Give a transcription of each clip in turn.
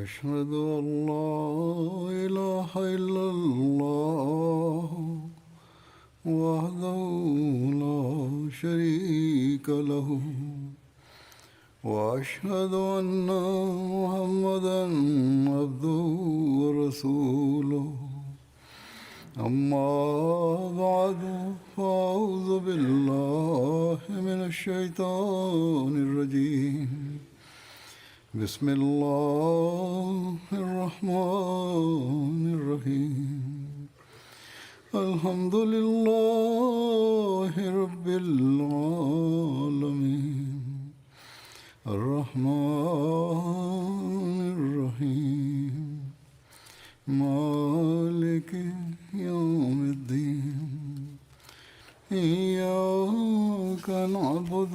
أشهد أن لا إله إلا الله وحده لا شريك له وأشهد أن محمدا عبده ورسوله أما بعد فأعوذ بالله من الشيطان الرجيم بسم الله الرحمن الرحيم الحمد لله رب العالمين الرحمن الرحيم مالك يوم الدين إياك نعبد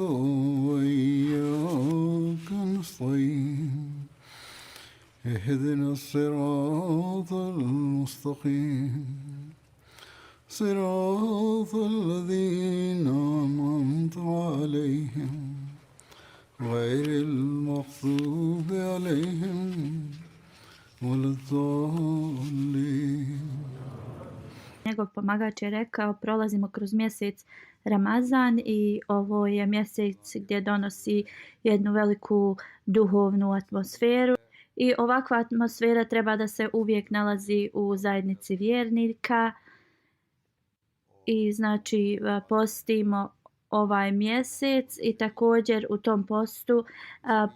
وإياك نستعين اهدنا الصراط المستقيم صراط الذين أنعمت عليهم غير المغضوب عليهم ولا الضالين. Njegov pomagač je rekao, prolazimo kroz mjesec Ramazan i ovo je mjesec gdje donosi jednu veliku duhovnu atmosferu. I ovakva atmosfera treba da se uvijek nalazi u zajednici vjernika. I znači postimo ovaj mjesec i također u tom postu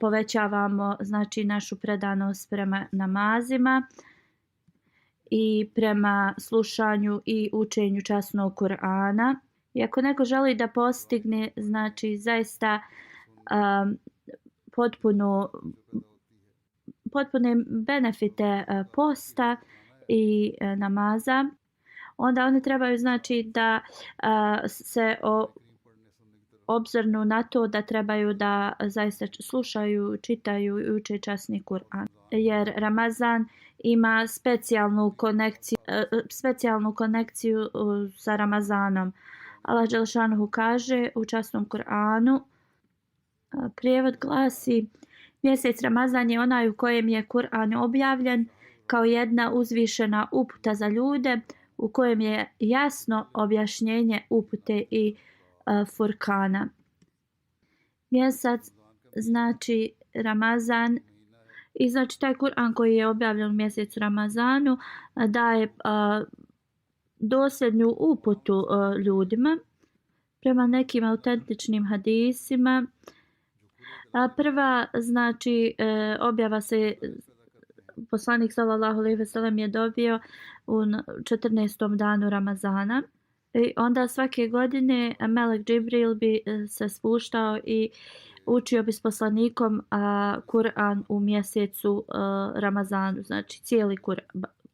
povećavamo znači našu predanost prema namazima i prema slušanju i učenju časnog Kur'ana. I ako neko želi da postigne znači zaista potpune benefite posta i namaza, onda oni trebaju znači da se obzirnu na to da trebaju da zaista slušaju, čitaju i uče časni Kur'an. Jer Ramazan ima specijalnu konekciju sa Ramazanom. Allah dželšanuhu kaže u časnom Kur'anu, prijevod glasi: mjesec Ramazan je onaj u kojem je Kur'an objavljen kao jedna uzvišena uputa za ljude, u kojem je jasno objašnjenje upute i Furkana. Mjesec znači Ramazan i znači taj Kur'an koji je objavljen u mjesecu Ramazanu daje dosljednu uputu ljudima prema nekim autentičnim hadisima. Prva znači objava se poslanik sallallahu alejhi ve sellem je dobio u 14. danu Ramazana. I onda svake godine Melek Džibril bi se spuštao i učio bi s poslanikom Kur'an u mjesecu Ramazanu. Znači cijeli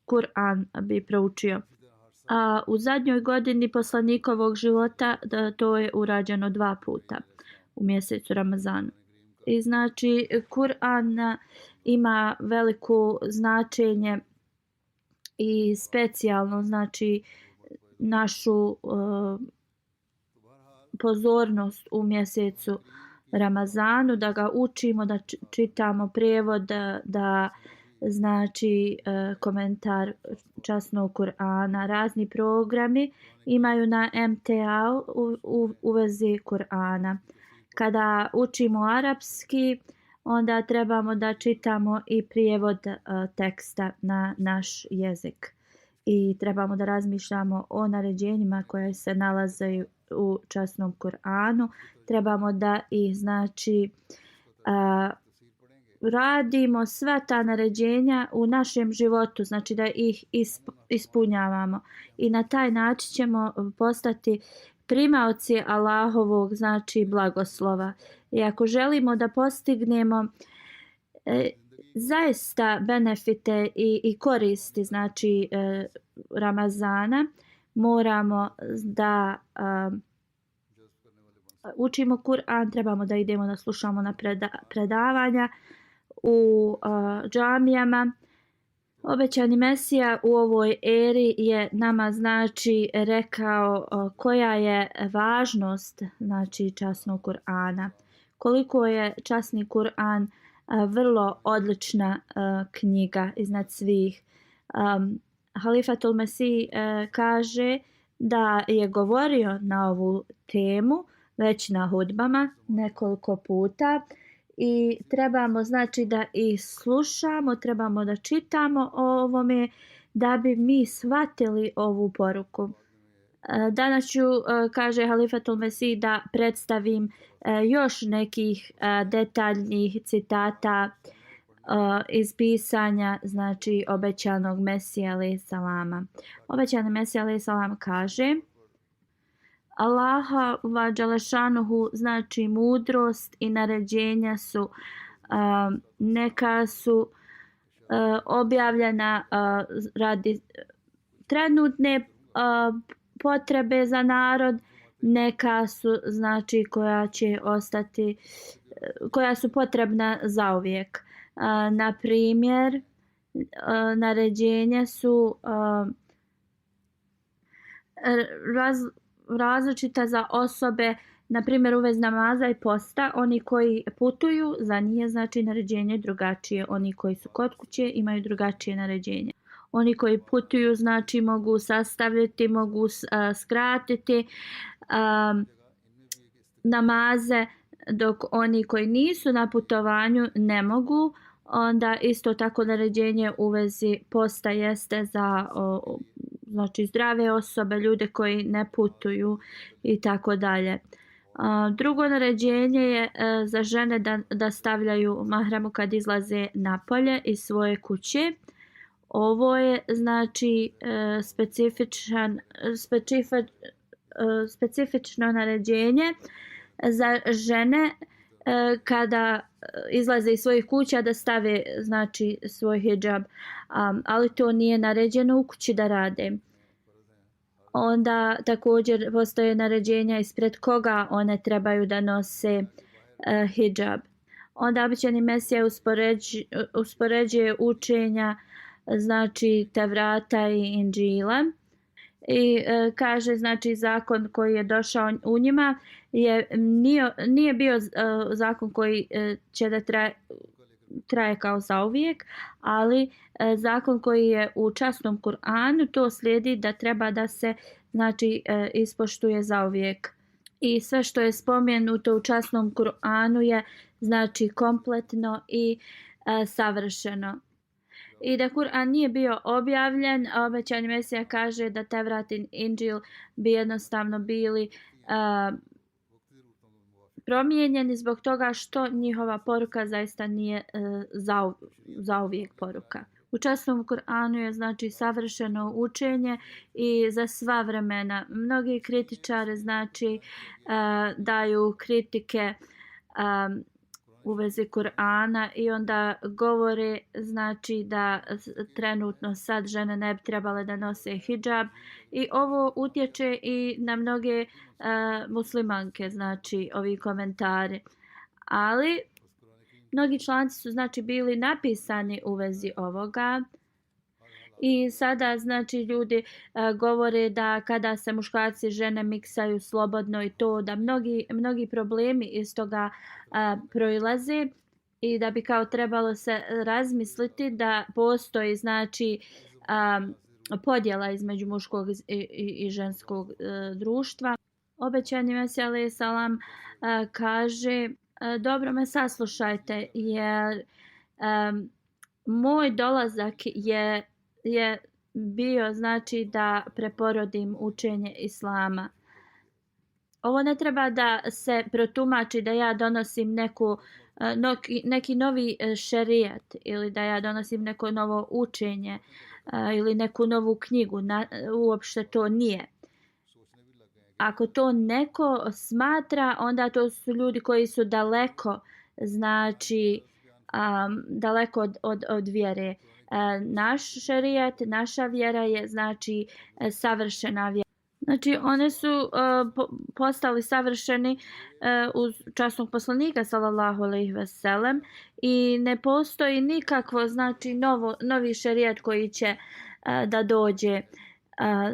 Kur'an bi proučio. A u zadnjoj godini poslanikovog života to je urađeno 2 puta u mjesecu Ramazanu. I znači Kur'an ima veliko značenje i specijalno znači našu pozornost u mjesecu Ramazanu, da ga učimo, da čitamo prijevod, da znači komentar časnog Kur'ana. Razni programi imaju na MTA u vezi Kur'ana. Kada učimo arapski, onda trebamo da čitamo i prijevod teksta na naš jezik. I trebamo da razmišljamo o naređenjima koje se nalaze u časnom Kur'anu. Trebamo da ih znači radimo sva ta naređenja u našem životu, znači da ih ispunjavamo. I na taj način ćemo postati primaoci Allahovog znači blagoslova. I ako želimo da postignemo zaista benefite i koristi znači Ramazana, moramo da učimo Kur'an, trebamo da idemo da slušamo na predavanja u džamijama. Obećani Mesija u ovoj eri je nama znači rekao koja je važnost znači časnog Kur'ana. Koliko je časni Kur'an vrlo odlična knjiga iznad svih. Halifatul Mesih kaže da je govorio na ovu temu već na hudbama nekoliko puta i trebamo znači da i slušamo, trebamo da čitamo o ovome da bi mi shvatili ovu poruku. Danas ću, kaže Halifatul Mesih, da predstavim još nekih detaljnih citata iz pisanja, znači obećanog Mesija alejhi salama. Obećani Mesija alejhi salam kaže: Allahova dželešanuhu, znači mudrost i naređenja su neka su objavljena radi trenutne potrebe za narod, neka su znači koja će ostati, koja su potrebna zauvijek. Na primjer, naređenja su različita za osobe, na primjer u vezi namaza i posta. Oni koji putuju, za njih je znači naređenje drugačije. Oni koji su kod kuće imaju drugačije naređenje. Oni koji putuju znači mogu sastaviti, mogu skratiti namaze, dok oni koji nisu na putovanju ne mogu. Onda isto tako naređenje u vezi posta jeste za znači zdrave osobe, ljude koji ne putuju i tako dalje. Drugo naređenje je za žene da stavljaju mahramu kad izlaze napolje iz svoje kuće. Ovo je znači specifično naređenje za žene kada izlaze iz svojih kuća da stave znači svoj hidžab, ali to nije naređeno u kući da rade. Onda također postoje naređenja ispred koga one trebaju da nose hidžab. Onda obećani Mesija uspoređuje učenja znači Tevrata i Inđila i kaže znači zakon koji je došao u njima nije bio zakon koji će da traje kao zauvijek, ali zakon koji je u časnom Kur'anu, to slijedi da treba da se znači ispoštuje zauvijek. I sve što je spomenuto u časnom Kur'anu je znači kompletno i savršeno. I da Kur'an nije bio objavljen, obećani Mesija kaže da Tevrat i Inđil bi jednostavno bili promijenjeni zbog toga što njihova poruka zaista nije zauvijek poruka. U časnom Kur'anu je znači savršeno učenje i za sva vremena. Mnogi kritičari znači daju kritike u vezi Kur'ana i onda govore znači da trenutno sad žene ne bi trebale da nose hidžab i ovo utječe i na mnoge muslimanke, znači ovi komentari. Ali mnogi članci su znači bili napisani u vezi ovoga i sada znači ljudi govore da kada se muškarci i žene miksaju slobodno i to da mnogi problemi iz toga proilaze i da bi kao trebalo se razmisliti da postoji znači podjela između muškog i ženskog društva. Obećani Mesija alejhi salam kaže: dobro me saslušajte, jer moj dolazak je bio znači da preporodim učenje Islama. Ovo ne treba da se protumači da ja donosim neki novi šerijat ili da ja donosim neko novo učenje ili neku novu knjigu. Uopšte to nije. Ako to neko smatra, onda to su ljudi koji su daleko, znači daleko od vjere. Naš šerijat, naša vjera je znači savršena vjera. Znači oni su postali savršeni uz časnog poslanika sallallahu alejhi ve sellem i ne postoji nikakvo znači novi šerijat koji će da dođe.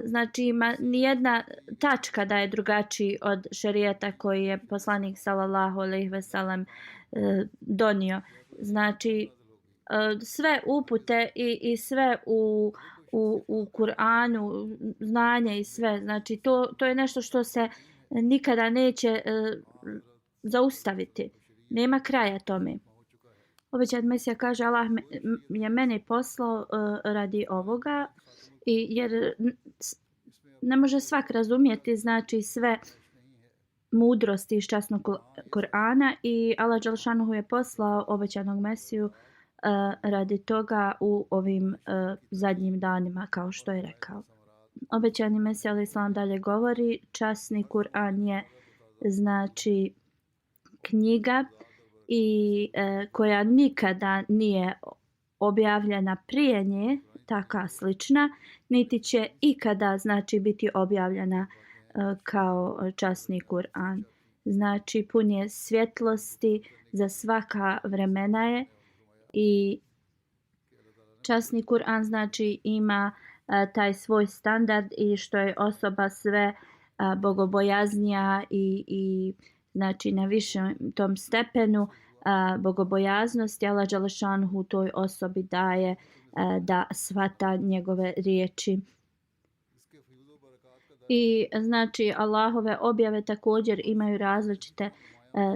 Znači nijedna tačka da je drugačiji od šerijata koji je poslanik sallallahu alejhi ve sellem donio. Znači, sve upute i sve u Kur'anu, znanje i sve. Znači, to je nešto što se nikada neće zaustaviti. Nema kraja tome. Obećani Mesija kaže Allah je mene poslao radi ovoga jer ne može svak razumjeti znači sve mudrosti iz časnog Kur'ana i Allah dželešanohu je poslao obećanog Mesiju radi toga u ovim zadnjim danima kao što je rekao. Obećani Mesija alejhi selam dalje govori časni Kur'an je znači knjiga i koja nikada nije objavljena prije nje, taka slična, niti će ikada znači biti objavljena kao časni Kur'an. Znači pun je svjetlosti za svaka vremena je i časni Kur'an znači ima taj svoj standard i što je osoba sve bogobojaznija i znači na višem tom stepenu bogobojaznosti Allah dželešanuhu toj osobi daje da shvata njegove riječi. I znači Allahove objave također imaju različite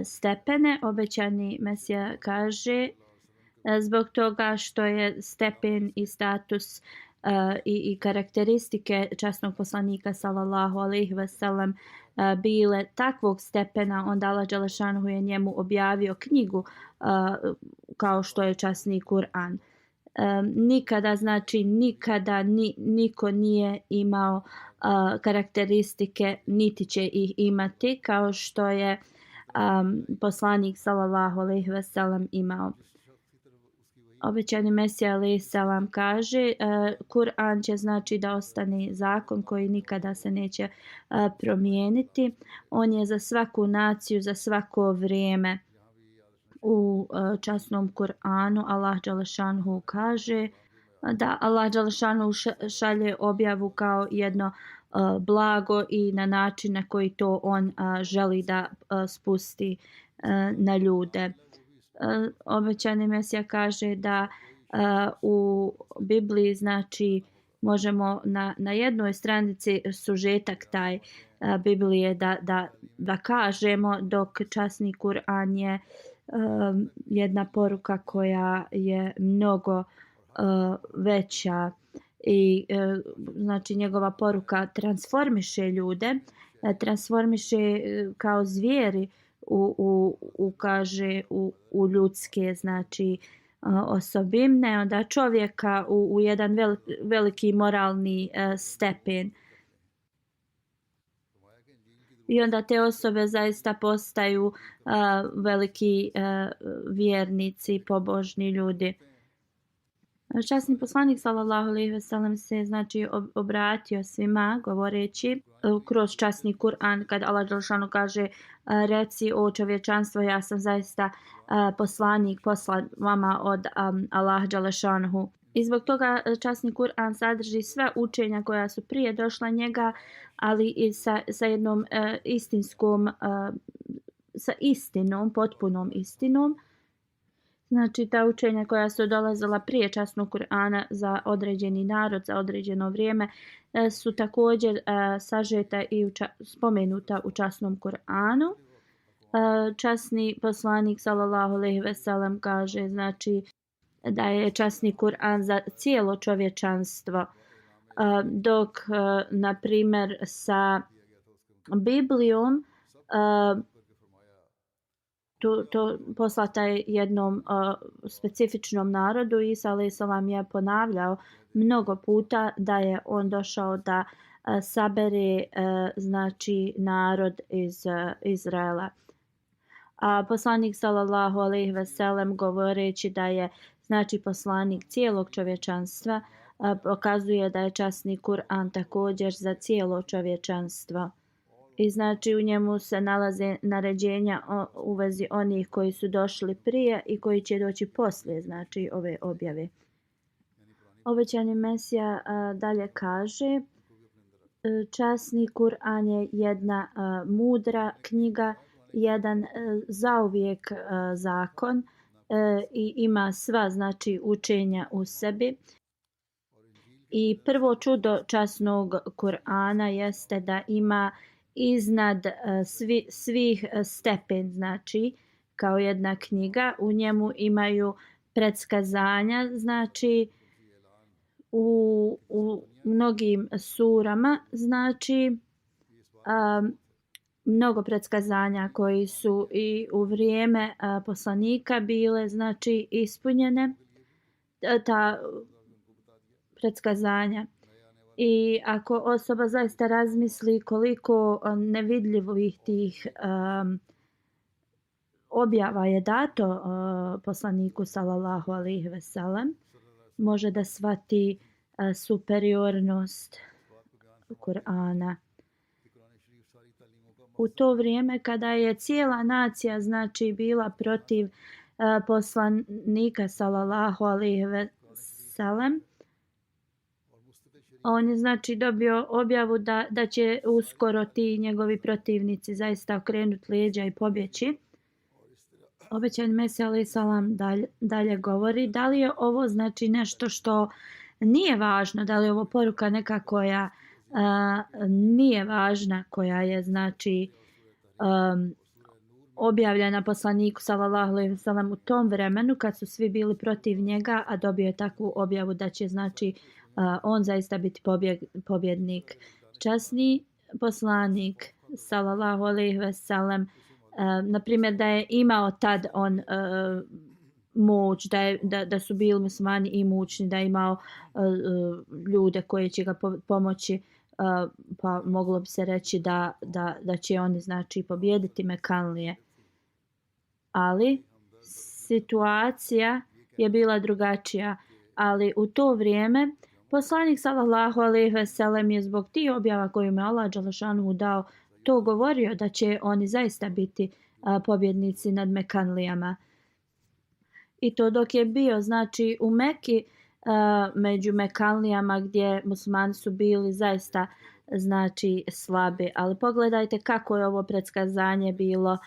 stepene. Obećani Mesija kaže zbog toga što je stepen i status i karakteristike časnog poslanika sallallahu alejhi ve sellem bile takvog stepena, onda Allah dželešanuhu je njemu objavio knjigu kao što je časni Kur'an. Nikada znači niko nije imao karakteristike niti će ih imati kao što je poslanik sallallahu alejhi ve sellem imao. Obećani Mesija alejhi selam kaže Kur'an će znači da ostane zakon koji nikada se neće promijeniti. On je za svaku naciju, za svako vrijeme. U časnom Kur'anu Allah dželešanuhu kaže da Allah dželešanuhu šalje objavu kao jedno blago i na način na koji to on želi da spusti na ljude. Obećani Mesija kaže da u Bibliji znači možemo na jednoj stranici sužetak taj Biblije da kažemo, dok časni Kur'an je jedna poruka koja je mnogo veća i znači njegova poruka transformiše ljude, transformiše kao zvijeri u ljudske znači osobine, onda čovjeka u jedan veliki moralni stepen. I onda te osobe zaista postaju veliki vjernici, pobožni ljudi. Časni poslanik sallallahu alejhi ve sellem se znači obratio svima govoreći kroz časni Kur'an kad Allah dželešanu kaže reci o čovječanstvo ja sam zaista poslanik poslan vama od Allah dželešanu. I zbog toga časni Kur'an sadrži sve učenja koja su prije došla njega, ali i sa jednom sa istinom, potpunom istinom. Znači ta učenja koja su dolazila prije časnog Kur'ana za određeni narod, za određeno vrijeme, su također sažeta i spomenuta u časnom Kur'anu. Časni poslanik sallallahu alejhi ve sellem kaže znači da je časni Kur'an za cijelo čovječanstvo, dok na primjer sa Biblijom to poslata je jednom specifičnom narodu. Isa alejhi selam je ponavljao mnogo puta da je on došao da sabere znači narod iz Izraela. A poslanik sallallahu alejhi ve sellem govoreći da je znači poslanik cijelog čovječanstva pokazuje da je časni Kur'an također za cijelo čovječanstvo. I znači u njemu se nalaze naređenja u vezi onih koji su došli prije i koji će doći poslije znači ove objave. Obećani Mesija dalje kaže časni Kur'an je jedna mudra knjiga, jedan zauvijek zakon i ima sva znači učenja u sebi. I prvo čudo časnog Kur'ana jeste da ima iznad svih stepen, znači kao jedna knjiga. U njemu imaju predskazanja, znači u mnogim surama, znači mnogo predskazanja koji su i u vrijeme poslanika bile znači ispunjene ta predskazanja. I ako osoba zaista razmisli koliko nevidljivih tih objava je dato poslaniku sallallahu alejhi ve sellem, može da shvati superiornost Kur'ana. U to vrijeme kada je cijela nacija znači bila protiv poslanika sallallahu alejhi ve sellem, on je znači dobio objavu da će uskoro ti njegovi protivnici zaista okrenuti leđa i pobjeći. Obećani Mesija alejhi salam dalje govori da li je ovo znači nešto što nije važno, da li je ovo poruka neka koja nije važna, koja je znači objavljena poslaniku sallallahu alejhi ve sellem u tom vremenu kad su svi bili protiv njega, a dobio je takvu objavu da će znači on zaista biti pobjednik. Časni poslanik sallallahu alejhi ve sellem, na primjer da je imao tad on moć, da su bili muslimani imućni, da je imao ljude koji će ga pomoći, pa moglo bi se reći da će oni znači pobijediti Mekanlije. Ali situacija je bila drugačija, ali u to vrijeme poslanik sallallahu alejhi ve sellem je zbog tih objava koje mu je Allah dželešanu dao to govorio da će oni zaista biti pobjednici nad Mekanlijama. I to dok je bio znači u Meki među Mekanlijama gdje muslimani su bili zaista znači slabi. Ali pogledajte kako je ovo predskazanje bilo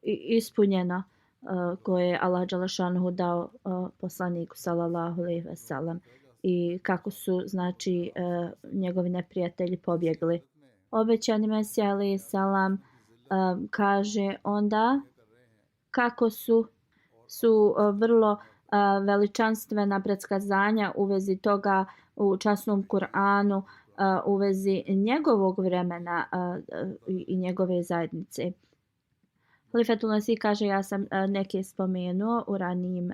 ispunjeno koje je Allah dželešanu dao poslaniku sallallahu alejhi ve sellem i kako su znači njegovi neprijatelji pobjegli. Obećani Mesija alejhi salam kaže onda kako su vrlo veličanstvena predskazanja u vezi toga u časnom Kur'anu, u vezi njegovog vremena i njegove zajednice. Halifatul Mesih kaže, ja sam neke spomenuo u ranijim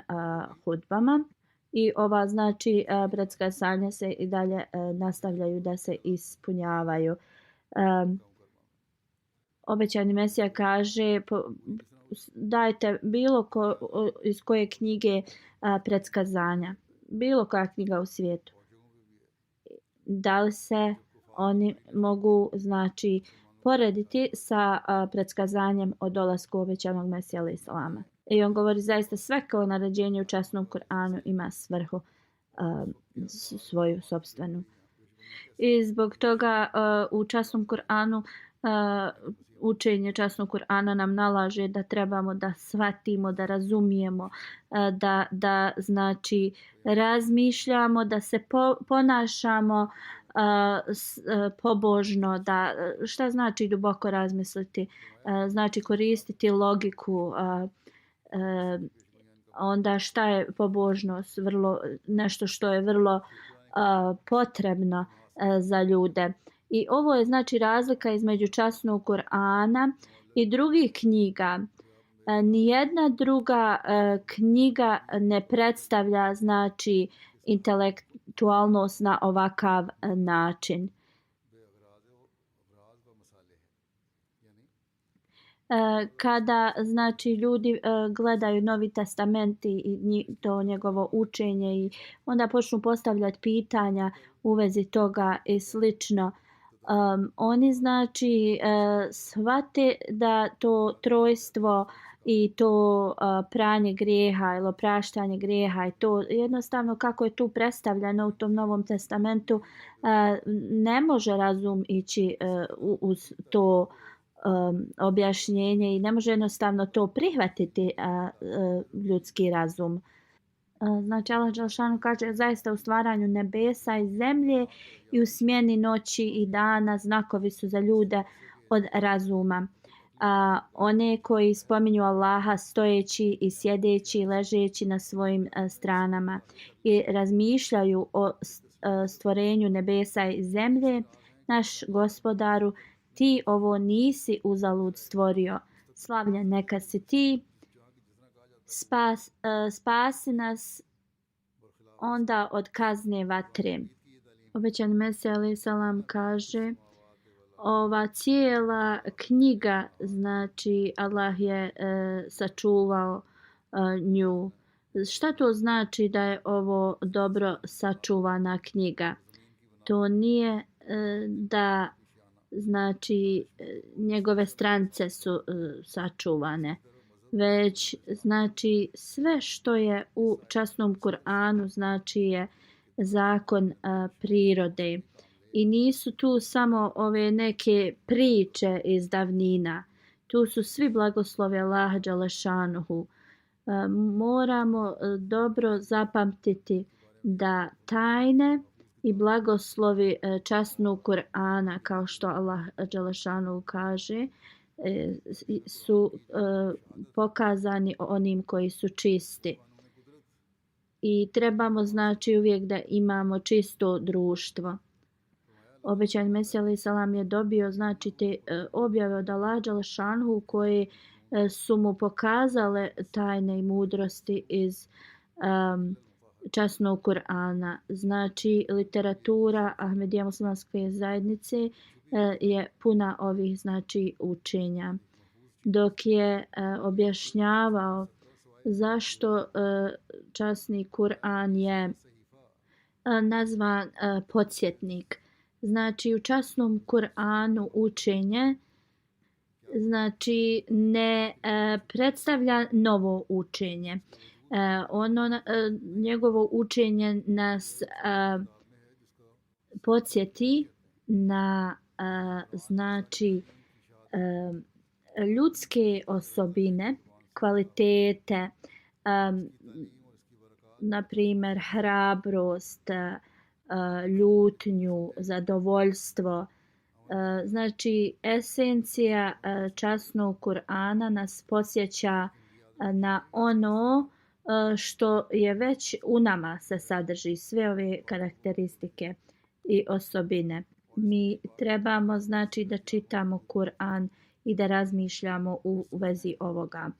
hudbama i ova znači predskazanja se i dalje nastavljaju da se ispunjavaju. Obećani Mesija kaže dajte iz koje knjige predskazanja, bilo koja knjiga u svijetu. Da li se oni mogu znači porediti sa predskazanjem o dolasku obećanog Mesija alejhi selama. I on govori zaista sve kao naređenje u časnom Kur'anu ima svrhu svoju sopstvenu. I zbog toga u časnom Kur'anu učenje časnog Kur'ana nam nalaže da trebamo da shvatimo, da razumijemo, da znači razmišljamo, da se ponašamo pobožno, da šta znači duboko razmisliti, znači koristiti logiku, onda šta je pobožnost, nešto što je vrlo potrebno za ljude. I ovo je znači razlika između časnog Kur'ana i drugih knjiga. Nijedna druga knjiga ne predstavlja znači intelektualnost na ovakav način. Kada znači ljudi gledaju Novi testament i to njegovo učenje i onda počnu postavljati pitanja u vezi toga i slično, oni znači shvate da to trojstvo i to pranje grijeha ili opraštanje grijeha i to jednostavno kako je tu predstavljeno u tom Novom testamentu ne može razum ići uz to objašnjenje i ne može jednostavno to prihvatiti ljudski razum. Znači Allah dželešanu kaže zaista u stvaranju nebesa i zemlje i u smjeni noći i dana znakovi su za ljude od razuma. One koji spominju Allaha stojeći i sjedeći i ležeći na svojim stranama i razmišljaju o stvorenju nebesa i zemlje, naš gospodaru, ti ovo nisi uzalud stvorio. Slavljen neka si ti, spasi nas onda od kazne vatre. Obećani Mesija alejhi selam kaže ova cijela knjiga, znači Allah je sačuvao nju. Šta to znači da je ovo dobro sačuvana knjiga? To nije da znači njegove strance su sačuvane, već znači sve što je u časnom Kur'anu znači je zakon prirode. I nisu tu samo ove neke priče iz davnina. Tu su svi blagoslovi Allaha dželešanuhu. Moramo dobro zapamtiti da tajne i blagoslovi časnog Kur'ana, kao što Allah dželešanuhu kaže, su pokazani onim koji su čisti. I trebamo znači uvijek da imamo čisto društvo. Obećani Mesija alejhi selam je dobio znači te objave od Allaha dželešanuhu koje su mu pokazale tajne i mudrosti iz časnog Kur'ana. Znači literatura Ahmedija muslimanske zajednice je puna ovih znači učenja. Dok je objašnjavao zašto časni Kur'an je nazvan podsjetnik. Znači u časnom Kur'anu učenje znači ne predstavlja novo učenje. Njegovo učenje nas podsjeti na znači ljudske osobine, kvalitete, na primjer hrabrost, ljutnju, zadovoljstvo. Znači esencija časnog Kur'ana nas podsjeća na ono što je već u nama se sadrži, sve ove karakteristike i osobine. Mi trebamo znači da čitamo Kur'an i da razmišljamo u vezi ovoga.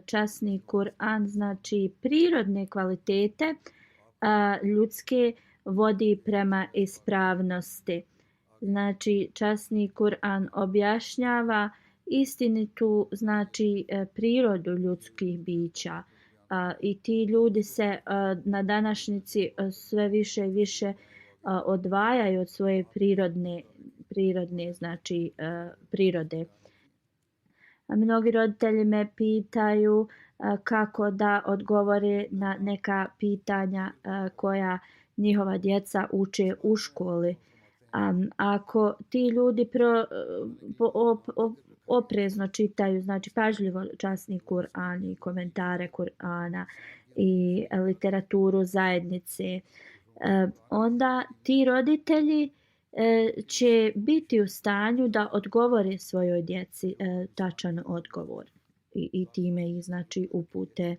Časni Kur'an znači prirodne kvalitete ljudske vodi prema ispravnosti. Znači časni Kur'an objašnjava istinitu znači prirodu ljudskih bića. I ti ljudi se na današnjici sve više i više odvajaju od svoje prirodne znači prirode. Mnogi roditelji me pitaju kako da odgovore na neka pitanja koja njihova djeca uče u školi. Ako ti ljudi oprezno čitaju, znači pažljivo časni Kur'an i komentare Kur'ana i literaturu zajednice, onda ti roditelji će biti u stanju da odgovore svojoj djeci tačan odgovor i time ih znači upute.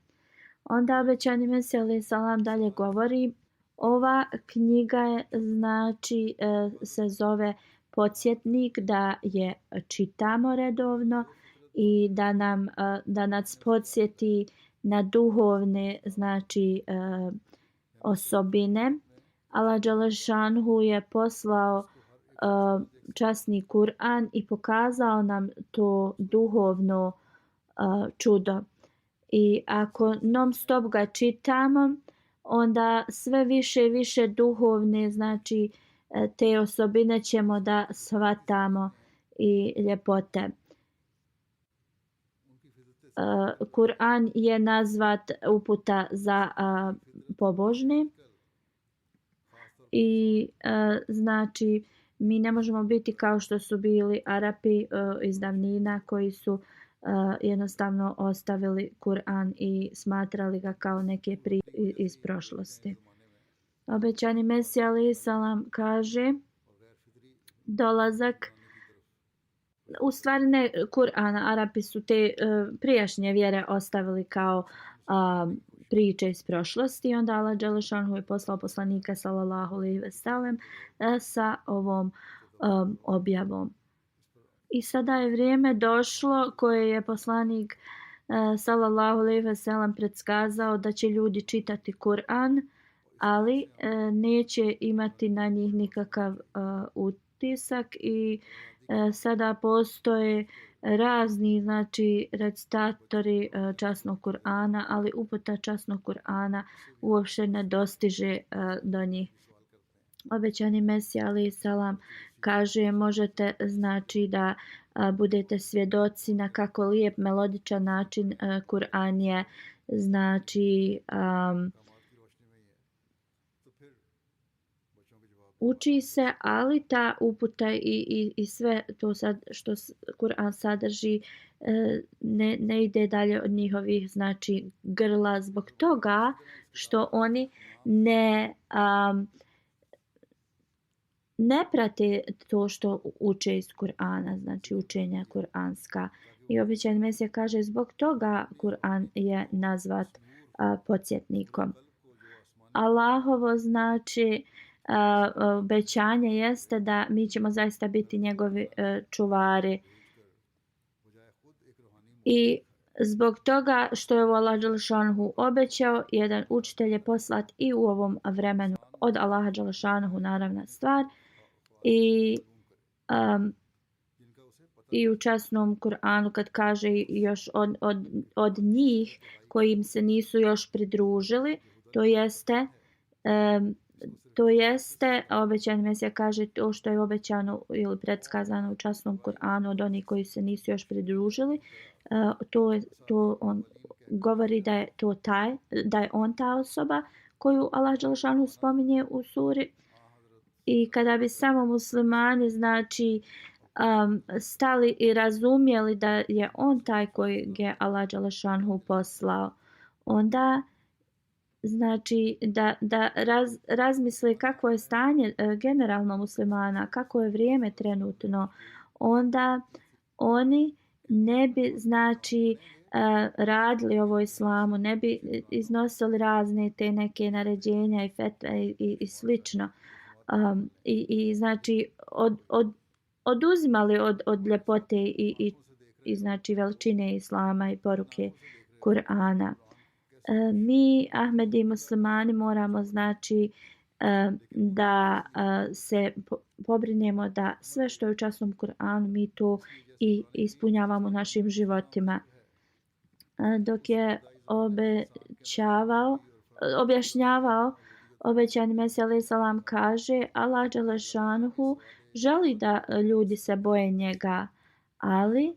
Onda obećani Mesija alejhi selam dalje govori, ova knjiga je znači se zove podsjetnik da je čitamo redovno i da nas podsjeti na duhovne znači osobine. Allah dželešanuhu je poslao časni Kur'an i pokazao nam to duhovno čudo. I ako non stop ga čitamo, onda sve više i više duhovne znači te osobine ćemo da shvatamo i ljepote. Kur'an je nazvat uputa za pobožne i znači mi ne možemo biti kao što su bili Arapi iz davnina koji su jednostavno ostavili Kur'an i smatrali ga kao neke iz prošlosti. Obećani Mesija alejhi selam kaže dolazak, u stvari ne Kur'ana, Arapi su te prijašnje vjere ostavili kao priče iz prošlosti. Onda Allah dželešanu je poslao poslanika sallallahu alejhi ve sellem sa ovom objavom. I sada je vrijeme došlo koje je poslanik sallallahu alejhi ve sellem predskazao da će ljudi čitati Kur'an, ali neće imati na njih nikakav utisak i sada postoje razni znači recitatori časnog Kur'ana, ali uputa časnog Kur'ana uopšte ne dostiže do njih. Obećani Mesija alejhi selam kaže možete znači da budete svjedoci na kako lijep melodičan način Kur'an je znači uči se, ali ta uputa i sve to sad što Kur'an sadrži ne ide dalje od njihovih znači grla zbog toga što oni ne prate to što uče iz Kur'ana, znači učenja kuranska. I obećani Mesija kaže zbog toga Kur'an je nazvat podsjetnikom. Allahovo znači obećanje jeste da mi ćemo zaista biti njegovi čuvari. I zbog toga što je Allah dželešanu obećao, jedan učitelj je poslat i u ovom vremenu od Allaha dželešanu, naravna stvar. I u časnom Kur'anu kad kaže još od njih koji im se nisu još pridružili, to jeste obećani Mesija kaže to što je obećano ili predskazano u časnom Kur'anu od onih koji se nisu još pridružili, to on govori da je on ta osoba koju Allah dželešanu spominje u suri. I kada bi samo muslimani znači stali i razumjeli da je on taj koji je Allah dželešanu poslao, onda znači da razmisle kakvo je stanje generalno muslimana, kako je vrijeme trenutno, onda oni ne bi znači radili ovo islamu, ne bi iznosili razne te neke naređenja i fetve i slično. I znači oduzimali od ljepote i znači veličine islama i poruke Kur'ana. Mi Ahmedi muslimani moramo znači da se pobrinemo da sve što je u časnom Kur'anu mi to i ispunjavamo našim životima. Dok je objašnjavao obećani Mesija alejhi selam kaže Allah dželešanuhu želi da ljudi se boje njega, ali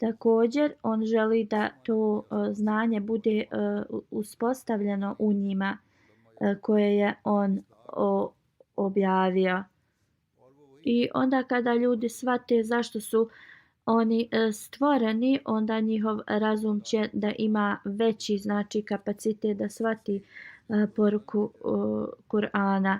također on želi da to znanje bude uspostavljeno u njima koje je on objavio. I onda kada ljudi shvate zašto su oni stvoreni, onda njihov razum će da ima veći znači kapacitet da shvati poruku Kur'ana.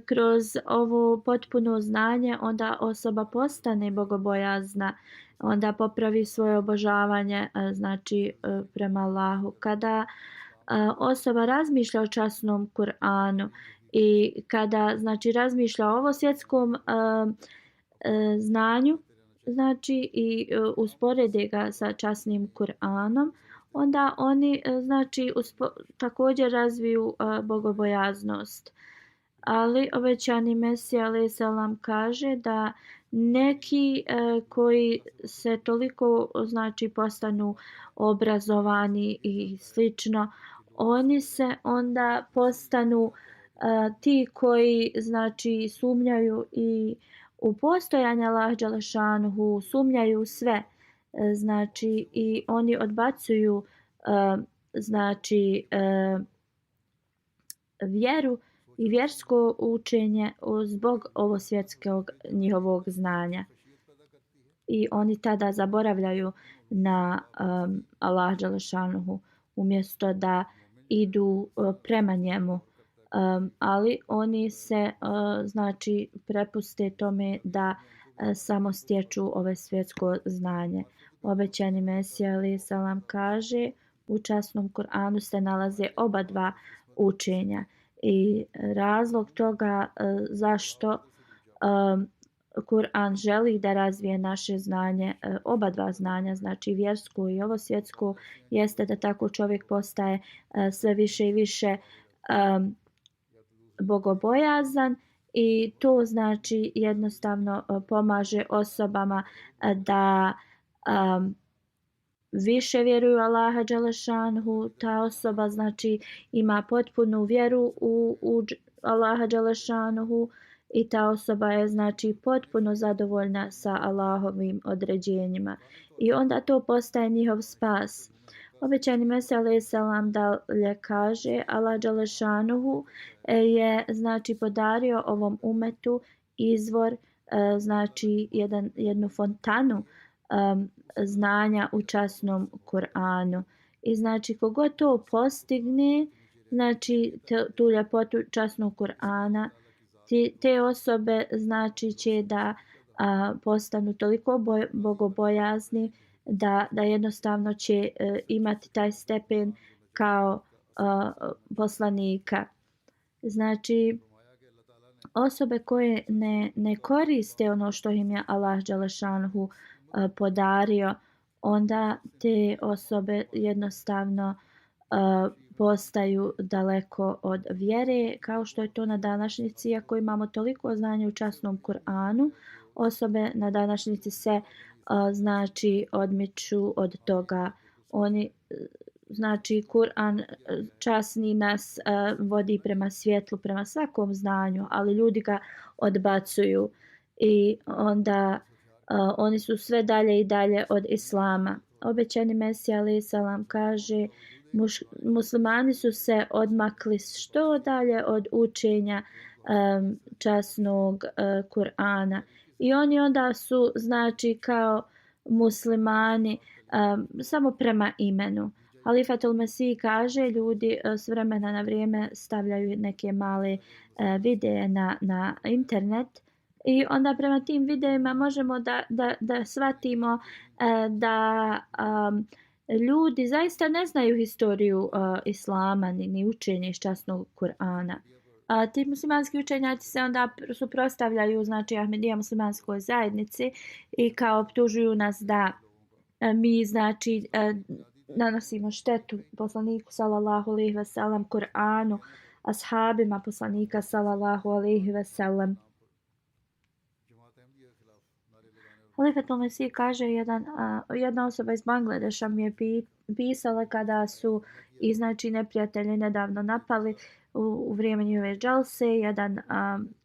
Kroz ovo potpuno znanje onda osoba postane bogobojazna, onda popravi svoje obožavanje znači prema Allahu. Kada osoba razmišlja o časnom Kur'anu i kada znači razmišlja o ovom svjetskom znanju, znači i usporede ga sa časnim Kur'anom, onda oni znači također razviju bogobojaznost. Ali obećani Mesija alejhi selam kaže da neki koji se toliko znači postanu obrazovani i slično, oni se onda postanu ti koji znači sumnjaju i u postojanje Allaha dželešanuhu, sumnjaju sve, znači i oni odbacuju znači vjeru i vjersko učenje zbog ovosvjetskog njihovog znanja. I oni tada zaboravljaju na Allah dželešanuhu umjesto da idu prema njemu. Ali oni se znači prepuste tome da samo stječu ove svjetsko znanje. Obećani Mesija alejhi selam kaže u časnom Kur'anu se nalaze oba dva učenja i razlog toga zašto Kur'an želi da razvije naše znanje, oba dva znanja, znači vjersko i ovo svjetsko, jeste da tako čovjek postaje sve više i više bogobojazan i to znači jednostavno pomaže osobama da više vjeruju Allaha dželešanhu. Ta osoba znači ima potpunu vjeru u Allaha dželešanhu i ta osoba je znači potpuno zadovoljna sa Allahovim određenjima i onda to postaje njihov spas. Obećani Mesija alejhi selam dalje kaže Allah dželešanuhu je znači podario ovom umetu izvor znači jednu fontanu znanja u časnom Kur'anu. I znači kogod to postigne, znači tu ljepotu časnog Kur'ana, te osobe znači će da postanu toliko bogobojazni da jednostavno će imati taj stepen kao poslanika. Znači osobe koje ne koriste ono što im je Allah dželešanuhu podario, onda te osobe jednostavno postaju daleko od vjere, kao što je to na današnjici. Iako imamo toliko znanja u časnom Kur'anu, osobe na današnjici se znači odmiču od toga. Oni znači Kur'an časni nas vodi prema svjetlu, prema svakom znanju, ali ljudi ga odbacuju i onda oni su sve dalje i dalje od islama. Obećani Mesija alejhi selam kaže muslimani su se odmakli što dalje od učenja časnog Kur'ana i oni onda su znači kao muslimani samo prema imenu. Halifatul Mesih kaže ljudi s vremena na vrijeme stavljaju neke male videe na internet i onda prema tim videima možemo da shvatimo da ljudi zaista ne znaju historiju islama ni učenje iz časnog Kur'ana. Ti muslimanski učenjaci se onda suprotstavljaju znači Ahmedija muslimanskoj zajednici i kao optužuju nas da mi znači nanosimo štetu poslaniku sallallahu alejhi ve sellem, Kur'anu, ashabima poslanika sallallahu alejhi ve sellem. Halifatul Mesih kaže jedna osoba iz Bangladeša mi je pisala kada su i znači neprijatelji nedavno napali u vrijeme njihove džalse, jedan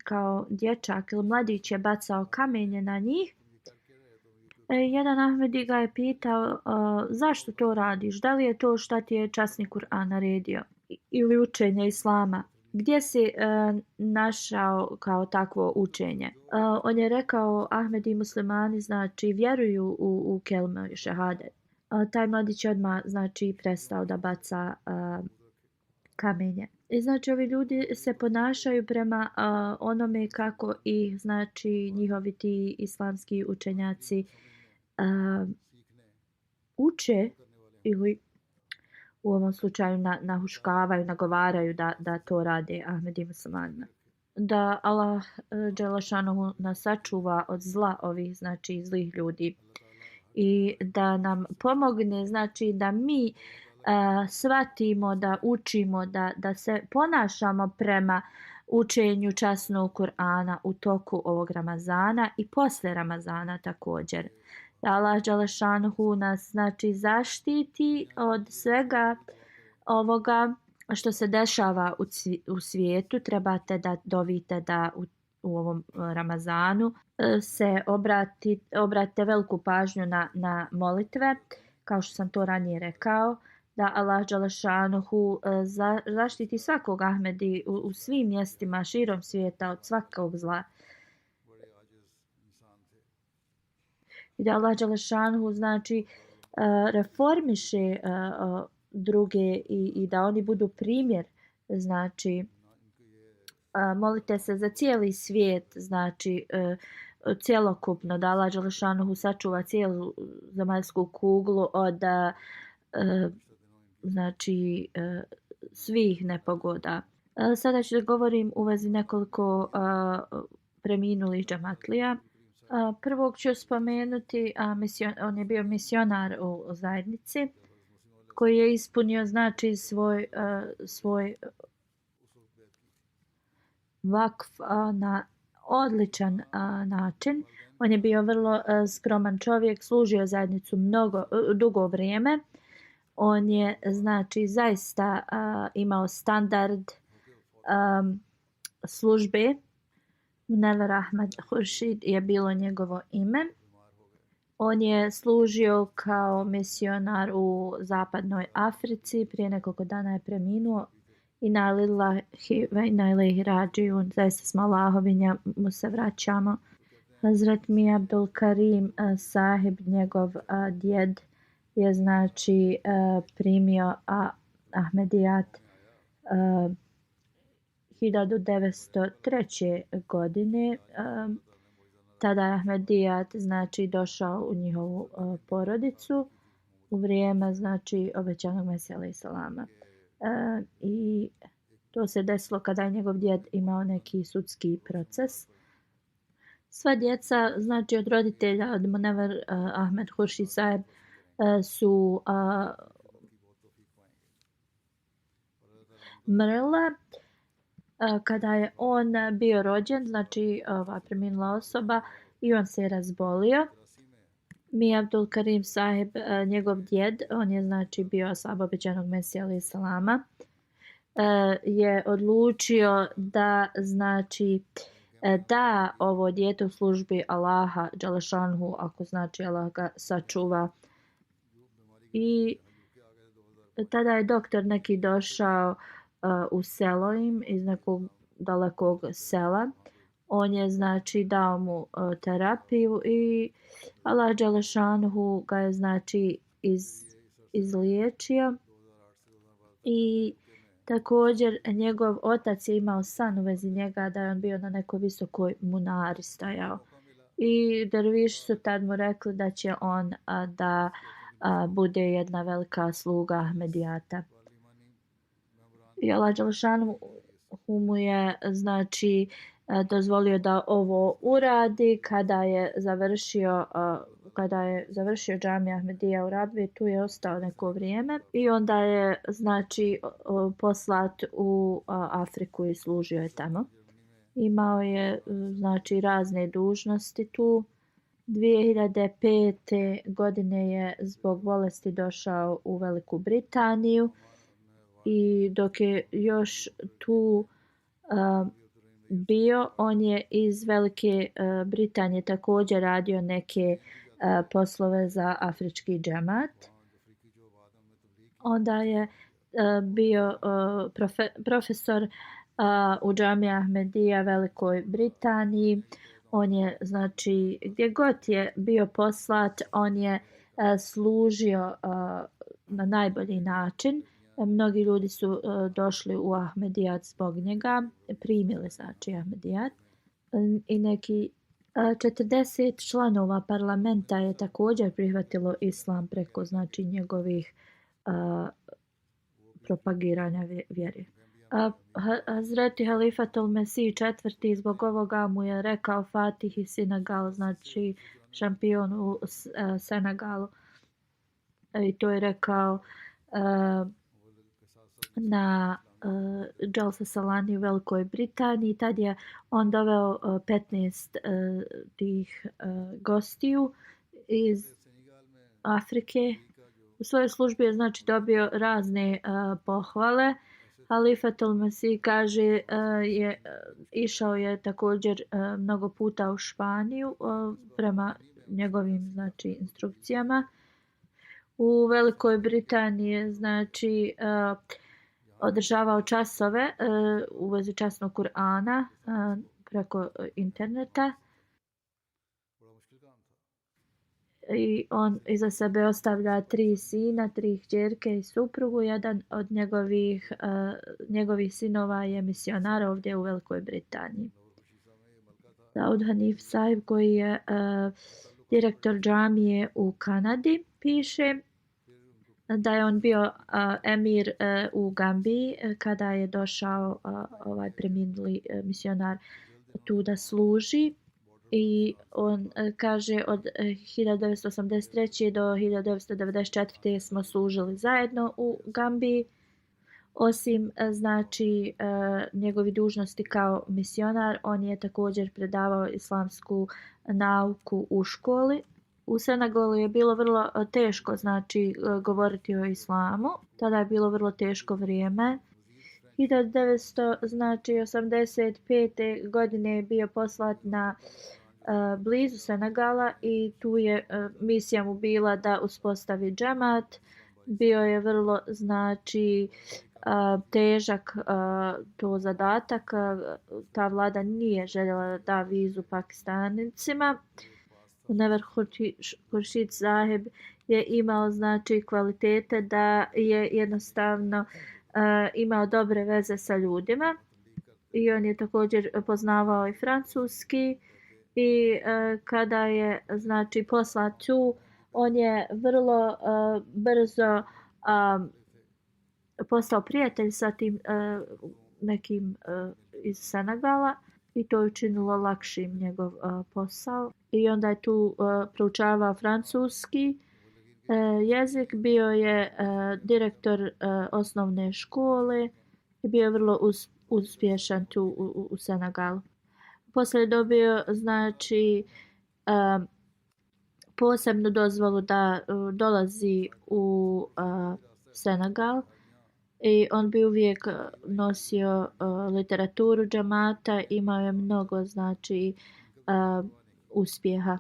kao dječak ili mladić je bacao kamenje na njih. Jedan Ahmedi ga je pitao zašto to radiš, da li je to šta ti je časni Kur'an naredio ili učenje islama, gdje si našao kao takvo učenje. On je rekao Ahmedi muslimani znači vjeruju u kelmu i šehadet. Taj mladić odmah znači prestao da baca kamenje. I znači ovi ljudi se ponašaju prema onome kako i znači njihovi ti islamski učenjaci uče ili u ovom slučaju nahuškavaju, nagovaraju da to rade Ahmedi muslimanima. Da Allah dželešanuhu nas sačuva od zla ovih znači zlih ljudi i da nam pomogne znači da mi shvatimo, da učimo, da se ponašamo prema učenju časnog Kur'ana u toku ovog Ramazana i posle Ramazana također. Da Allah dželešanuhu nas znači zaštiti od svega ovoga što se dešava u svijetu. Trebate da dovite da u ovom Ramazanu se obratite veliku pažnju na molitve, kao što sam to ranije rekao. da Allah dželešanuhu zaštiti svakog Ahmedi u svim mjestima širom svijeta od svakog zla. I da Allah dželešanuhu znači reformiše druge i da oni budu primjer, znači molite se za cijeli svijet, znači cjelokupno da Allah dželešanuhu sačuva cijelu zemaljsku kuglu od znači svih nepogoda. Sada ću da govorim u vezi nekoliko preminulih džematlija. Prvog ću spomenuti, on je bio misionar u zajednici koji je ispunio znači svoj vakf na odličan način. On je bio vrlo skroman čovjek, služio zajednicu dugo vrijeme. On je znači zaista imao standard službe. Munawar Ahmad Khurshid je bilo njegovo ime. On je služio kao misionar u zapadnoj Africi. Prije nekoliko dana je preminuo. Inna lillahi wa inna ilaihi rađiun. Zaista smo Allahovi, mu se vraćamo. Hazrat Mir Abdul Karim sahib, njegov djed, je znači primio Ahmedijat 1903. godine. Tada je Ahmedijat znači došao u njihovu porodicu u vrijeme znači obećanog Mesija alejhi selama. I to se desilo kada je njegov djed imao neki sudski proces. Sva djeca, znači od roditelja, od Munawar Ahmad Khurshid sahib, su mrla. Kada je on bio rođen, znači ova preminula osoba, i on se je razbolio. Mir Abdul Karim sahib, njegov djed, on je znači bio ashab obećanog Mesija alejhi selama, je odlučio da znači da ovo dijete u službi Allaha dželešanuhu, ako znači Allah ga sačuva. I tada je doktor neki došao u selo im iz nekog dalekog sela. On je znači dao mu terapiju i Allah dželešanuhu ga je znači izliječio. I također njegov otac je imao san u vezi njega da je on bio na nekoj visokoj munari stajao. I derviši su tad mu rekli da će on da bude jedna velika sluga Ahmedijata. I Allah dželešanuhu mu je znači dozvolio da ovo uradi kada je završio džamija Ahmedija u Rabvi. Tu je ostao neko vrijeme i onda je znači poslat u Afriku i služio je tamo. Imao je znači razne dužnosti tu. 2005. godine je zbog bolesti došao u Veliku Britaniju i dok je još tu bio, on je iz Velike Britanije također radio neke poslove za afrički džemat. Onda je bio profesor u džamiji Ahmedija Velikoj Britaniji. On je znači gdje god je bio poslat, on je služio na najbolji način. Mnogi ljudi su došli u Ahmedijat zbog njega, primili znači Ahmedijat. I neki 40 članova parlamenta je također prihvatilo islam preko znači njegovih propagiranja vjere. Hazreti Halifatul Mesih IV. Zbog ovoga mu je rekao Fatih iz Senegal, znači šampion u Senegalu. I to je rekao na Jalsa Salani u Velikoj Britaniji. Tad je on doveo 15 tih gostiju iz Afrike. U svojoj službi je znači dobio razne pohvale. Halifatul Mesih kaže išao je također mnogo puta u Španiju prema njegovim znači instrukcijama. U Velikoj Britaniji je znači održavao časove u vezi časnog Kur'ana preko interneta i on iza sebe ostavlja 3 sina, 3 kćerke i suprugu. Jedan od njegovih sinova je misionar ovdje u Velikoj Britaniji. Daud Hanif Sahib koji je direktor džamije u Kanadi piše da je on bio emir u Gambiji kada je došao ovaj preminuli misionar tu da služi i on kaže od 1983. do 1994. smo služili zajedno u Gambiji. Osim znači njegovi dužnosti kao misionar, on je također predavao islamsku nauku u školi. U Senegalu je bilo vrlo teško znači govoriti o islamu. Tada je bilo vrlo teško vrijeme. 1985. godine je bio poslat na blizu Senegala i tu je misija mu bila da uspostavi džemat. Bio je vrlo znači težak to zadatak. Ta vlada nije željela da da vizu Pakistancima. Never Khurshid Sahib je imao znači kvalitete da je jednostavno imao dobre veze sa ljudima i on je također poznavao i francuski i kada je znači poslat tu, on je vrlo brzo postao prijatelj sa tim nekim iz Senegala i to je učinilo lakšim njegov posao. I onda je tu proučavao francuski jezik, bio je direktor osnovne škole i bio je vrlo uspješan tu u Senegalu. Poslije je dobio znači posebnu dozvolu da dolazi u Senegal i on bi uvijek nosio literaturu džamata, imao je mnogo znači uspjeha.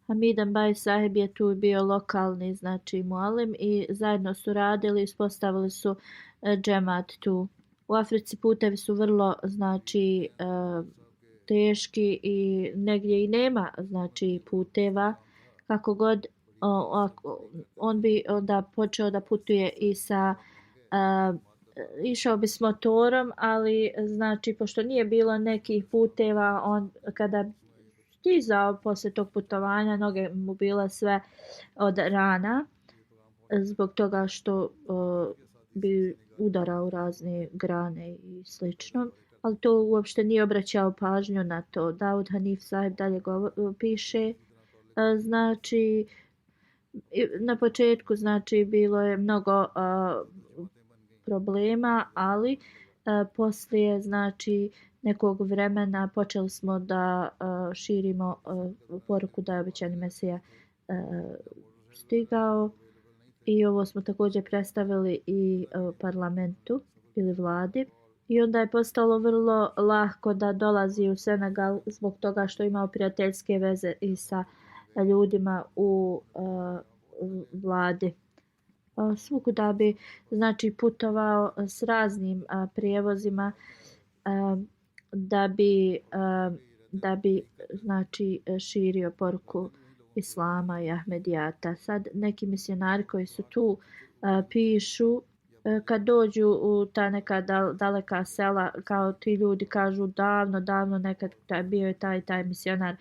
Hamid Ambai Sahib je tu bio lokalni znači mualim i zajedno su radili, ispostavili su džemat tu. U Africi putevi su vrlo znači teški i negdje i nema znači puteva. Kako god on bi onda počeo da putuje i sa išao bi s motorom, ali znači pošto nije bilo nekih puteva, on kada stizao poslije tog putovanja, noge mu bile sve od rana zbog toga što bi udarao u razne grane i slično. Ali to uopšte nije obraćao pažnju na to. Daud Hanif Sahib dalje piše, znači na početku znači bilo je mnogo problema, ali poslije znači nekog vremena počeli smo da širimo poruku da je obećani Mesija stigao i ovo smo također predstavili i parlamentu ili vladi. I onda je postalo vrlo lako da dolazi u Senegal zbog toga što imao prijateljske veze i sa ljudima u vladi. Svukuda bi znači putovao s raznim prijevozima da bi znači širio poruku islama i Ahmedijata. Sad neki misionari koji su tu pišu kad dođu u ta neka daleka sela, kao ti ljudi kažu davno nekad bio je taj misionar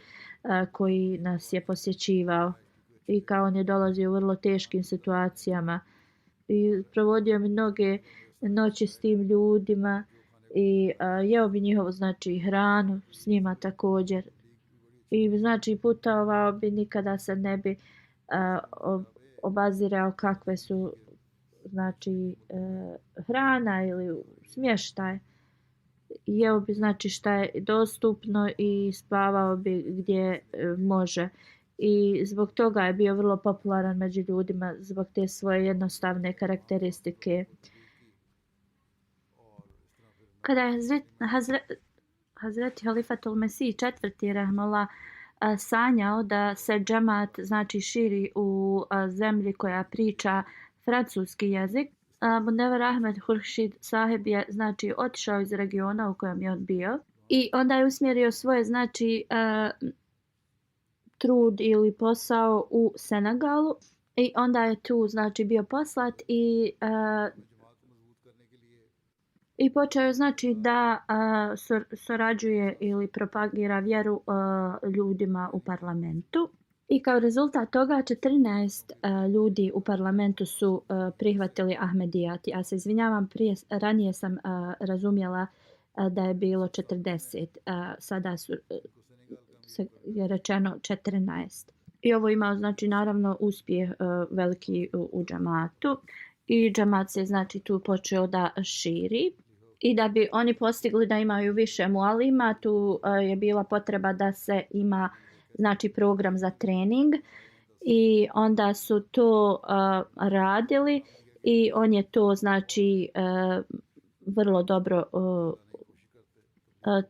koji nas je posjećivao i kao on je dolazio u vrlo teškim situacijama i provodio mi mnoge noći s tim ljudima i jeo bi njihovu znači hranu s njima također i znači putovao bi, nikada se ne bi obazirao kakve su znači hrana ili smještaj. Jeo bi znači šta je dostupno i spavao bi gdje može. I zbog toga je bio vrlo popularan među ljudima zbog te svoje jednostavne karakteristike. Kada je Hazreti Halifatul Mesih IV. Rahmullah sanjao da se džemat znači širi u zemlji koja priča francuski jezik. Munnever Ahmed Huršid sahib je znači otišao iz regiona u kojem je on bio i onda je usmjerio svoje znači trud ili posao u Senegalu i onda je tu znači bio poslat i počeo je znači da surađuje ili propagira vjeru ljudima u parlamentu. I kao rezultat toga 14 ljudi u parlamentu su prihvatili Ahmedijat. Ja se izvinjavam, ranije sam razumjela da je bilo 40. Sada je rečeno 14. I ovo imao znači naravno uspjeh veliki u džamatu. I džamat se znači tu počeo da širi. I da bi oni postigli da imaju više mualima, tu je bila potreba da se ima znači program za trening i onda su to radili i on je to znači vrlo dobro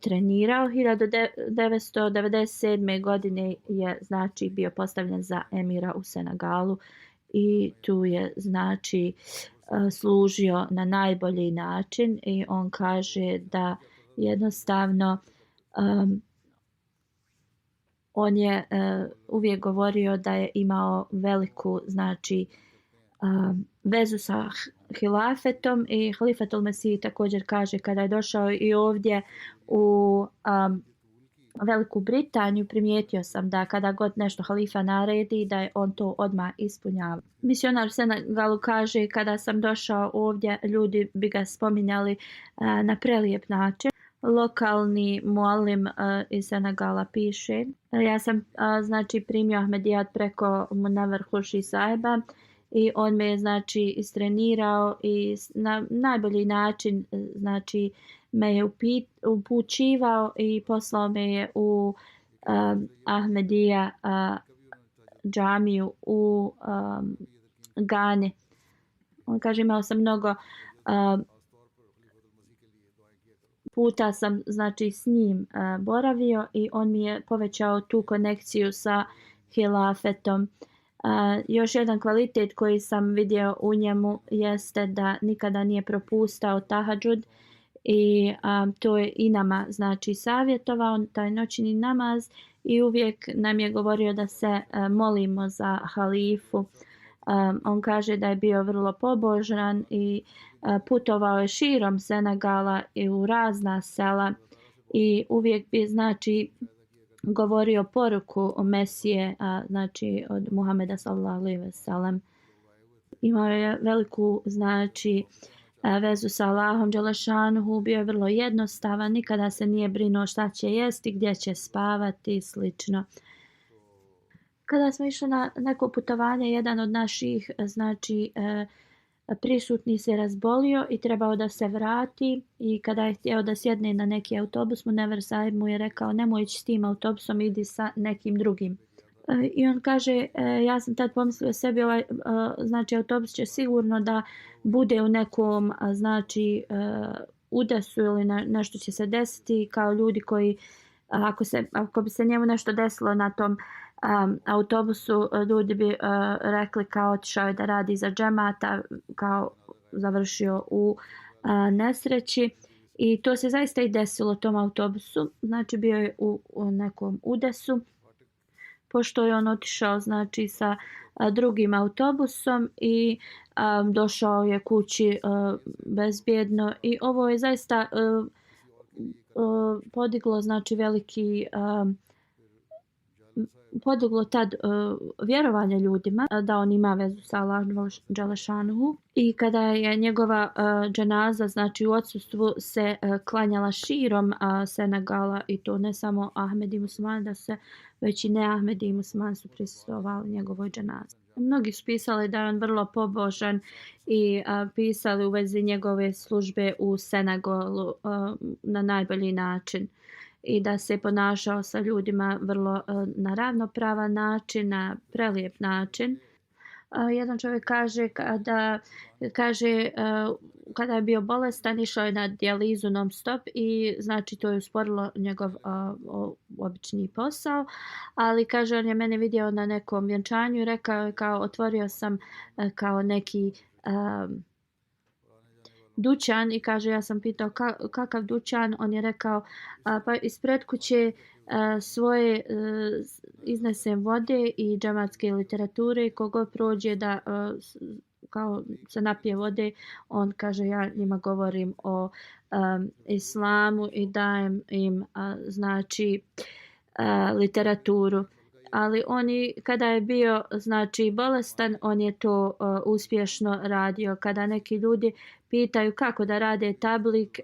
trenirao. 1997. godine je znači bio postavljen za emira u Senegalu i tu je znači služio na najbolji način i on kaže da jednostavno on je uvijek govorio da je imao veliku znači vezu sa hilafetom i Halifatul Mesih također kaže kada je došao i ovdje u Veliku Britaniju primijetio sam da kada god nešto halifa naredi da je on to odmah ispunjava. Misionar u Senegalu kaže kada sam došao ovdje ljudi bi ga spominjali na prelijep način. Lokalni mualim iz Senegala piše ja sam znači primio Ahmedijat preko Munnever Huršid sahiba i on me je znači istrenirao i na najbolji način znači me je upućivao i poslao me je u Ahmedija džamiju u Gani. On kaže imao sam mnogo puta sam znači s njim boravio i on mi je povećao tu konekciju sa hilafetom. Još jedan kvalitet koji sam vidio u njemu jeste da nikada nije propustao tahadžud i to je i nama znači savjetovao taj noćni namaz i uvijek nam je govorio da se molimo za halifu. On kaže da je bio vrlo pobožan i putovao je širom Senegala i u razna sela i uvijek bi znači govorio poruku o Mesije, znači od Muhameda sallallahu alejhi ve sellem. Imao je veliku znači vezu sa Allahom dželešanuhu, bio je vrlo jednostavan, nikada se nije brinuo šta će jesti, gdje će spavati i slično. Kada smo išli na neko putovanje, jedan od naših znači prisutni se razbolio i trebao da se vrati i kada je htio da sjedne na neki autobus, Munnever sahib mu je rekao nemoj ići s tim autobusom, idi sa nekim drugim. I on kaže ja sam tad pomislio sebi znači autobus će sigurno da bude u nekom znači udesu ili nešto će se desiti kao ljudi koji ako bi se njemu nešto desilo na tom autobusu ljudi bi rekli kao otišao je da radi za džemata, kao završio u nesreći i to se zaista i desilo tom autobusu, znači bio je u nekom udesu pošto je on otišao znači sa drugim autobusom i došao je kući bezbjedno i ovo je zaista podiglo znači veliki podiglo tad vjerovanje ljudima da on ima vezu sa Allahom dželešanuhu i kada je njegova dženaza znači u odsustvu se klanjala širom Senegala i to ne samo Ahmedi muslimani da se već i ne Ahmedi muslimani su prisustvovali njegovoj dženazi. Mnogi su pisali da je on vrlo pobožan i pisali u vezi njegove službe u Senegalu na najbolji način i da se ponašao sa ljudima vrlo na ravnopravan način, na prelijep način. Jedan čovjek kaže kada je bio bolestan išao je na dijalizu non stop i znači to je usporilo njegov obični posao, ali kaže on je mene vidio na nekom vjenčanju i rekao je kao otvorio sam kao neki dućan i kaže ja sam pitao kakav dućan, on je rekao pa ispred kuće svoje iznesem vode i džematske literature, kogo prođe da kao se napije vode, on kaže ja njima govorim o islamu i dajem im znači literaturu. Ali oni kada je bio znači bolestan on je to uspješno radio. Kada neki ljudi pitaju kako da rade tablik,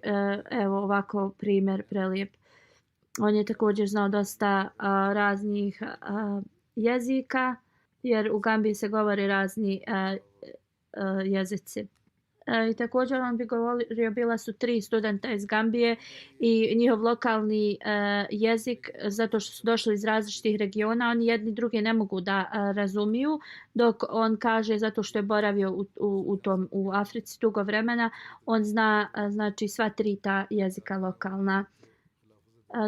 evo ovako primjer prelijep. On je također znao dosta raznih jezika jer u Gambiji se govori razni jezici. I također on bi govorio, bila su 3 studenta iz Gambije i njihov lokalni jezik, zato što su došli iz različitih regiona, oni jedni druge ne mogu da razumiju, dok on kaže zato što je boravio u Africi dugo vremena, on zna znači sva 3 ta jezika lokalna.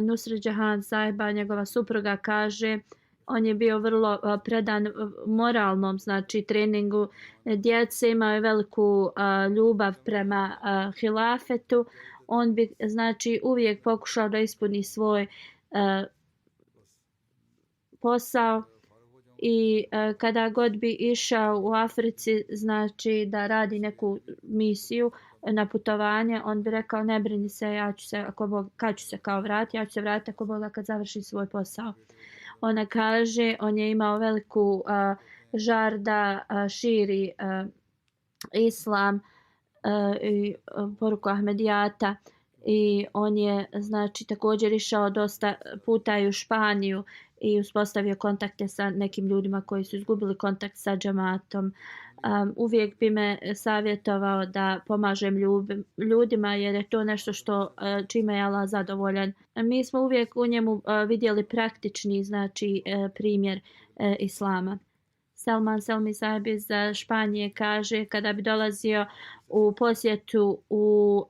Nusret Jahan Sahiba, njegova supruga, kaže on je bio vrlo predan moralnom znači treningu djece, imao je veliku ljubav prema hilafetu. On bi znači uvijek pokušao da ispuni svoj posao i kada god bi išao u Africi znači da radi neku misiju na putovanje, on bi rekao ne brini se, ja ću se kad ću se kao vratiti, ja ću se vratiti ako Bog kad završi svoj posao. Ona kaže on je imao veliku žar da širi islam i poruku Ahmedijata i on je znači također išao dosta puta i u Španiju i uspostavio kontakte sa nekim ljudima koji su izgubili kontakt sa džematom. Uvijek bi me savjetovao da pomažem ljudima jer je to nešto što čime je Allah zadovoljan. Mi smo uvijek u njemu vidjeli praktični znači primjer islama. Salman Selmi Sahib iz Španije kaže kada bi dolazio u posjetu u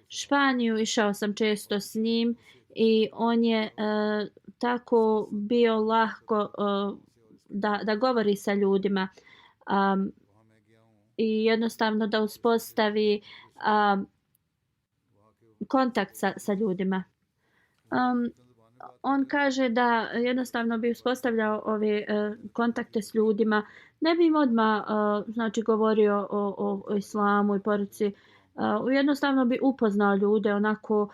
Španiju, išao sam često s njim i on je tako bio lahko da govori sa ljudima i jednostavno da uspostavi kontakt sa ljudima. On kaže da jednostavno bi uspostavljao ove kontakte s ljudima, ne bi im odmah znači govorio o islamu i poruci, jednostavno bi upoznao ljude onako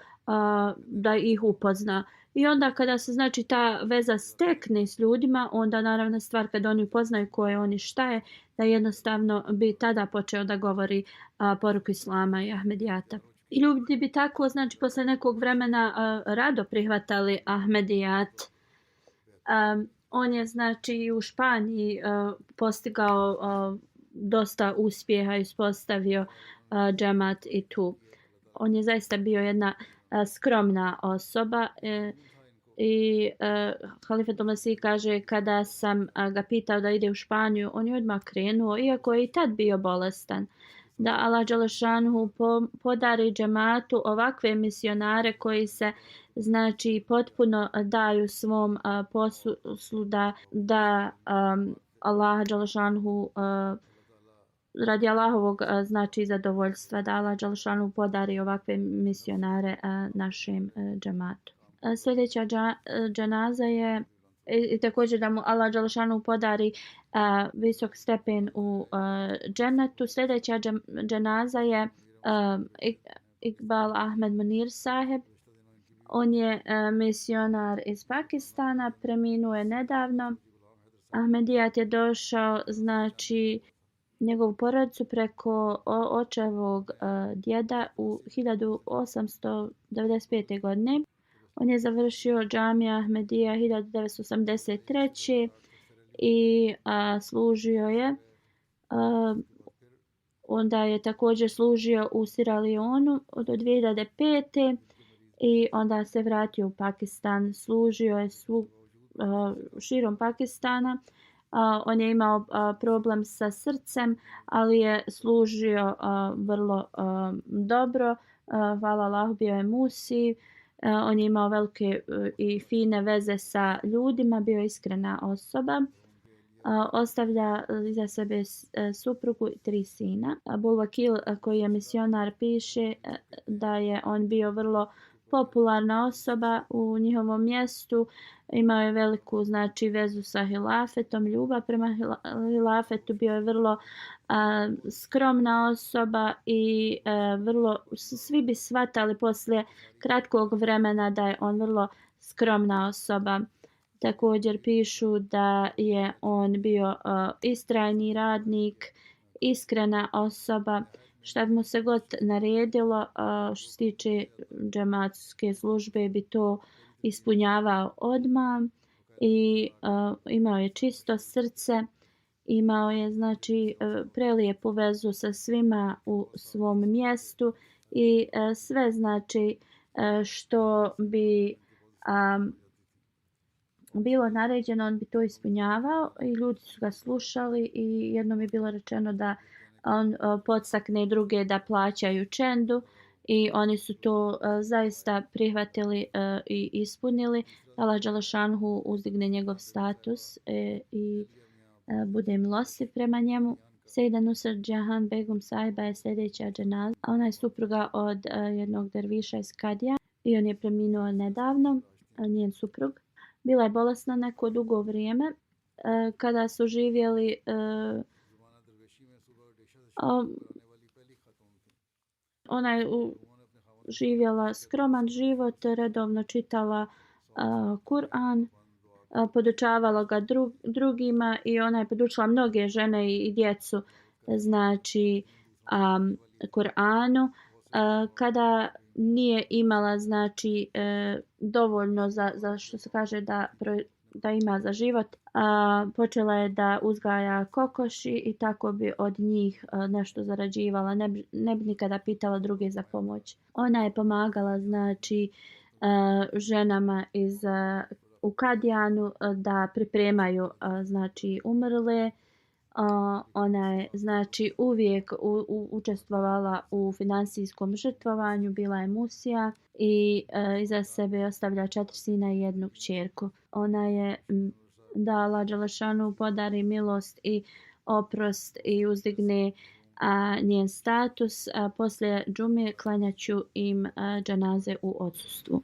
da ih upozna. I onda kada se znači ta veza stekne s ljudima, onda naravno stvar kad oni upoznaju ko je on i šta je, da jednostavno bi tada počeo da govori poruku islama i Ahmedijata. I ljudi bi tako znači posle nekog vremena rado prihvatali Ahmedijat. On je znači u Španiji postigao dosta uspjeha i uspostavio džemat i tu. On je zaista bio jedna skromna osoba i Halifat Masih kaže kada sam ga pitao da ide u Španiju, on je odmah krenuo, iako je i tad bio bolestan. Da Allah dželešanhu podari džematu ovakve misionare koji se znači potpuno daju svom poslu da Allah dželešanhu radi Allahovog znači zadovoljstva, da Allah dželešanhu podari ovakve misionare našem džematu. Sljedeća dženaza je i također da mu Allah dželešanhu podari visok stepen u džennetu. Sljedeća dženaza je Iqbal Ahmed Munir Saheb. On je misionar iz Pakistana, preminuo je nedavno. Ahmedijat je došao znači njegovu porodicu preko očevog djeda u 1895. godine. On je završio džamija Ahmedija 1983. i služio je. Onda je također služio u Sierra Leoneu do 2005. i onda se vratio u Pakistan. Služio je širom Pakistana. On je imao problem sa srcem, ali je služio vrlo dobro. Hvala Allahu, bio je musi. On je imao velike i fine veze sa ljudima, bio je iskrena osoba. Ostavlja iza sebe suprugu i 3 sina. Abul Vakil, koji je misionar, piše da je on bio vrlo popularna osoba u njihovom mjestu. Imao je veliku, znači, vezu sa hilafetom, ljubav prema hilafetu. Bio je vrlo skromna osoba i svi bi shvatali poslije kratkog vremena da je on vrlo skromna osoba. Također pišu da je on bio istrajni radnik, iskrena osoba. Šta bi mu se god naredilo što se tiče džematske službe bi to ispunjavao odmah i imao je čisto srce. Imao je, znači, prelijepu vezu sa svima u svom mjestu i sve, znači, što bi bilo naređeno, on bi to ispunjavao i ljudi su ga slušali i jednom je bilo rečeno da on podstakne druge da plaćaju čendu i oni su to zaista prihvatili i ispunili. Allah dželešanhu uzdigne njegov status i bude milostiv prema njemu. Sejda Nusrat Džahan Begum Sahiba je sljedeća dženaza. Ona je supruga od jednog derviša iz Kadija i on je preminuo nedavno, njen suprug. Bila je bolesna neko dugo vrijeme. Kada su živjeli, ona je živjela skroman život, redovno čitala Kur'an, podučavala ga drugima i ona je podučila mnoge žene i djecu, znači, Kur'anu. Kada nije imala, znači, dovoljno za što se kaže da ima za život, počela je da uzgaja kokoši i tako bi od njih nešto zarađivala. Ne bi nikada pitala druge za pomoć. Ona je pomagala, znači, ženama u Kadijanu da pripremaju, znači, umrle. Ona je, znači, uvijek učestvovala u finansijskom žrtvovanju, bila je musija i iza sebe ostavlja 4 sina i 1 kćerku. Ona je da Allah dželešanu podari milost i oprost i uzdigne njen status. Poslije džume klanjaću im dženaze u odsustvu.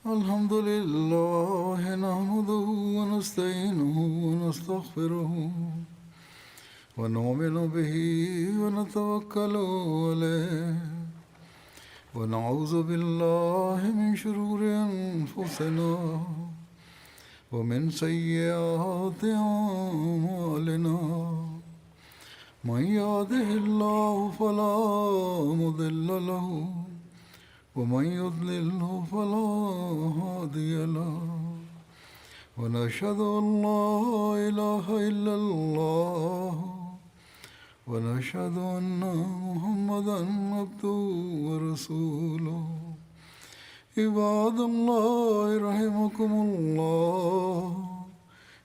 الحمد لله نحمده ونستعينه ونستغفره ونؤمن به ونتوكل عليه ونعوذ بالله من شرور أنفسنا ومن سيئات أعمالنا من يهده الله فلا مضل له ومن يضلله فلا هادي له ونشهد أن لا إله إلا الله ونشهد أن محمدا عبده ورسوله عباد الله رحمكم الله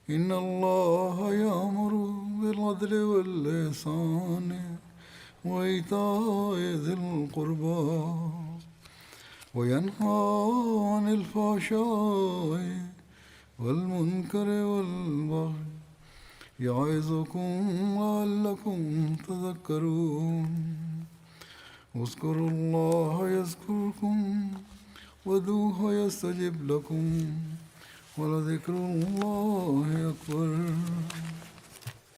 إن الله يأمر بالعدل والإحسان وإيتاء ذي القربى وينهى عن الفحشاء والمنكر والبغي يعظكم لعلكم تذكرون اذكروا الله يذكركم وادعوه يستجب لكم ولذكر الله أكبر.